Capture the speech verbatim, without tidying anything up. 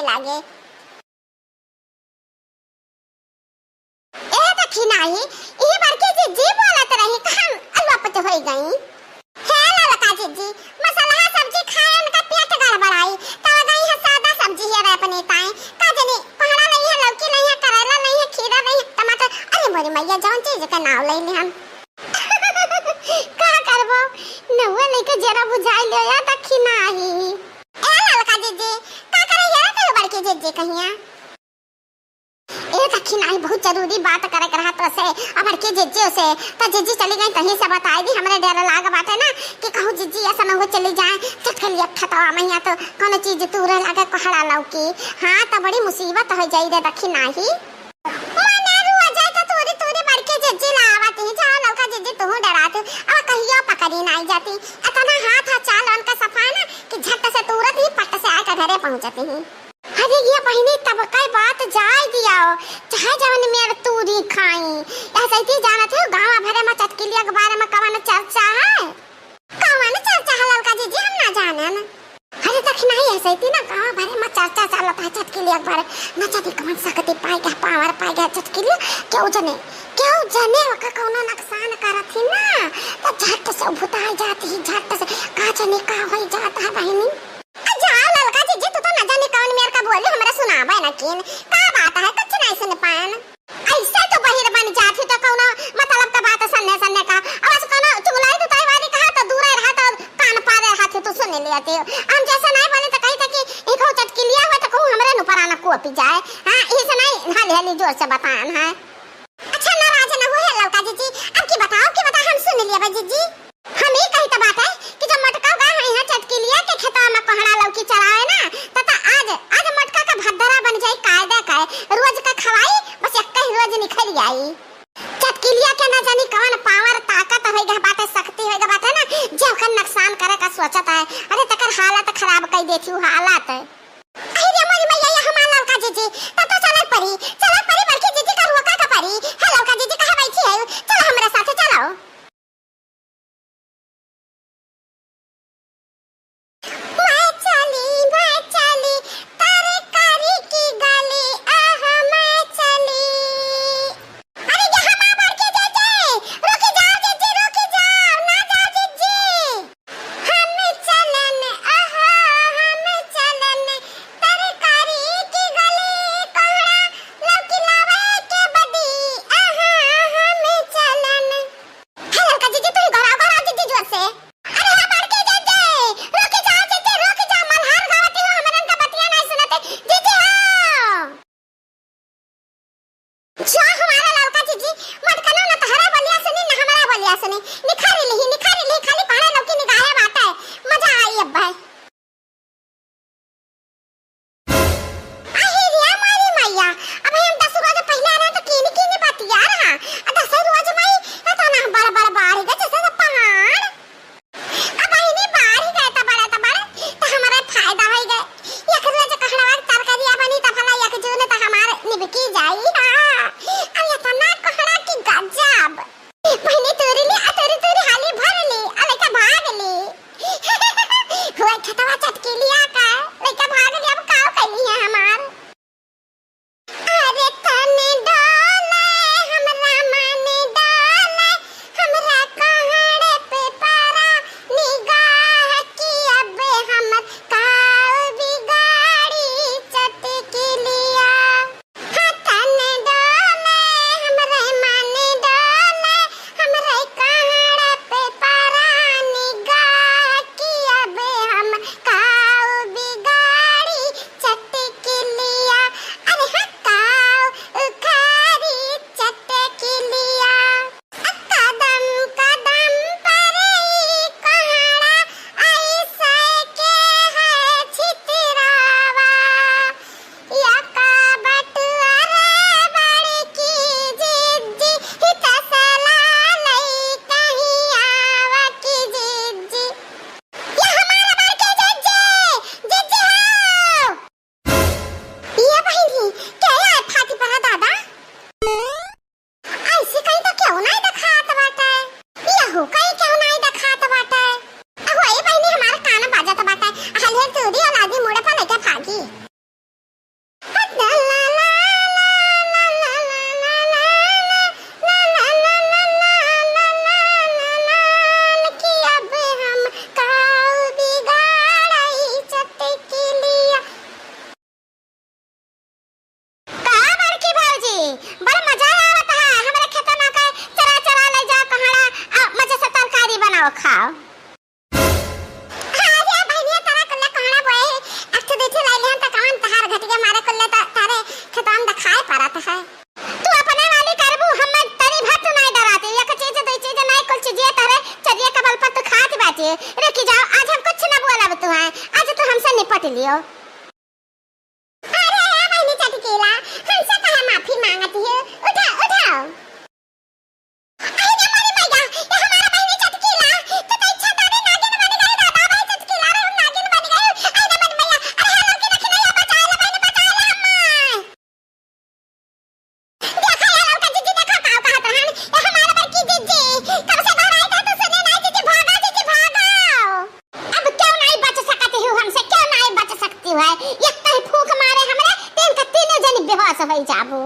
लागे। ए दखिनाही, इही बड़की जिज्जी बोलत रही, कहाँ अलुआ पच होई गई? हे ललका जिज्जी, मसलहा सब्जी खाए उनका पेट गड़बड़ाई, त गई है सादा सब्जी है रे अपनी ताई। का जनी, कोहड़ा नहीं है, लौकी नहीं है, करेला नहीं है, खीरा नहीं है, टमाटर। अरे मोरी मैया, जौन चीज के नाव ले ले हम। का करबो, नहुआ लेके जरा बुझाई ले या दखिनाही। ए ललका जिज्जी, का करे ये रे तू बड़की जिज्जी कहिया? ए दखिनाही, बहुत जरूरी बात करे के रहा तोसे, अब बड़की जिज्जी से, त जिज्जी चली गई कहीं से बताई दी, हमरे डर लाग बाटे ना कि कहूँ जिज्जी ऐसा ना हो चली जाए, चटकलिया खेतवा में या तो कोनो चीज तूरे लागे कोहड़ा लौकी, हाँ त बड़ी मुसीबत हो जाई रे दखिनाही। मने रुआ जाए त तूरी तूरी बड़की जिज्जी लावत ही, जाओ ललका जिज्जी तू डरात ही, अब कहियो पकड़ी नाई जाती, इतना हाथ है चाल उनका सफा ना कि झट से तुरंत ही पट से आके घरे पहुँचती ही। अरे ये बहिनी, तब कई बात जाए दियाओ, चाहे जवन मेर तूरी खाई। ऐसे ही जानत हो, गाँव भरे में चटकिलिया के बारे में कवन चर्चा है? कवन चर्चा है ललका जिज्जी, हम ना जानन। अरे दखिनाही, ऐसे ही ना गाँव भरे में चर्चा चलत है चटकिलिया के बारे में, ना जाने कवन शक्ति पाए गया, पावर पाए गया चटकिलिया, क्यों जने, क्यों जने ओका कौनो नुकसान करत ही ना, तो झट से उभुताई जाती ही, झट से का जने का होई जात है बहिनी। आ जा ललका जिज्जी, तू तो न जाने कौन मेर का बोली, हमरा सुनावे न कीन। का बात है, कुछ नहीं सुन पाएन। ऐसे तो बहिर बन जात ही तो कौनो मतलब का बात सन्ने सन्ने का। अब आज कौनो चुगलाई दुताई वाली कहा तो दूर रहा तो कान पारे रहा थी, तू सुन लिया थी। हम जैसे नहीं बोले तो कही था कि इनको चटकिलिया हुआ तो कहूँ हमरे नु पराना कोपी जाए। हाँ, इसे नहीं हाली हाली जोर से बतान है। अच्छा, नाराज न होए ललका जिज्जी, अब की बताओ, की बता, हम सुन लिया बा जिज्जी। हम ई कही त बात है कि जब मोटका गए हैं यहाँ चटकिलिया के खेतवा में कोहड़ा लौकी चरावे ना, त, त आज, आज मोटका का भद्दरा बन जाई कायदा का, रोज का खवाई, बस एक ही रोज निकल आई। चटकिलिया के ना जानी कौन पावर ताकत होई गा बाटे, शक्ति होई गा बाटे ना, जे ओकर नुकसान करे का सोचत है। अरे तकर हालत खराब कई देती हूँ, हालत। अरे रे मोरी मैया, ये हमार ललका जिज्जी, तब तो चले परी, चले परी, बड़की जिज्जी का रोका का परी। हे ललका जिज्जी, कहाँ बैठी है? चलो हमरे साथे चलो। मैं चली, मैं चली, तरकारी की गली, आहा, मैं चली। अरे ये हमार बड़की जिज्जी, रुकी जाओ जिज्जी, रुकी जाओ, ना जाओ जिज्जी। हम चलन, आहा, हम चलन, तरकारी की गली, कोहड़ा, लौकी लावे के बदी, आहा, हम चलन। हे ललका जिज्जी, तू ही गोहराओ, गोहराओ जिज्जी जोर से। अरे हे बड़की जिज्जी, रुकी जाओ जिज्जी, रुकी जाओ, मल्हार गावती हो, हमरन का बतिया नहीं सुनते, जिज्जी हो। जो हमारा ललका जिज्जी, मटकनो न तहरा बलिया सुनी, न हमारा बलिया सुनी। निखारी लिही, निखारी लिही, खाली पहाड़े लौकी निगाहे बाटे। मजा आई अब भाई। अरे रे मारी मैया, अब हम दस रोज पहले आ रहा तो कीनी कीनी बतिया रहा। आ दस रोज में ही इतना बड़ बड़ बाढ़ गए जैसे सब पहाड़। अब बहिनी बाढ़ गए त बड़ा त बड़ा, त हमारा फायदा होई गए। एक रोज कोहड़वा के तरकारिया बनी त भला एक जून त हमार निबकी जाई। हाँ, अब इतना कोहड़ा की गजब। बहिनी तोरी ली, आ तोरी तोरी हाली भर ली, आ लइका भाग ली। हुआ खेतवा चटकिलिया का, लइका भाग ली, अब काव कइली है हमार। अरे तने डोले हमरा मन डोले, हमरा कोहड़े पे परा निगाह की, अब हमर काव बिगाड़ी चटकिलिया। हाँ तने डोले हमरे मन डोले, हमरे कोहड़े पे परा निगाह की, अब हम काव लियो। अरे, ए बहिनी चटकीला, हमसे काहे माफी मांगत हियो? उठाओ, उठाओ। अरे रे मोरी मैया, ये हमारा बहिनी चटकीला, तू तो इच्छा तारे नागिन बन गई, दादा भाई चटकीला रे, हम नागिन बन गई। अरे रे मोरी मैया, अरे हे लड़की देखी नहीं, बचाए ले बहिनी, बचाए ले हमार। देखा ये लड़का जीजी, देखा का कहत रहन, ये हमारा बड़की जीजी, कब से घर आई था तो सुने नहीं जीजी, भागा जीजी, भागा। अब क्यों नहीं बच सकती हो हमसे, क्यों नहीं बच सकती हो? एक कहीं फूंक मारे हमरे, तीन का तीनों जनी बेहोश हो जाबू।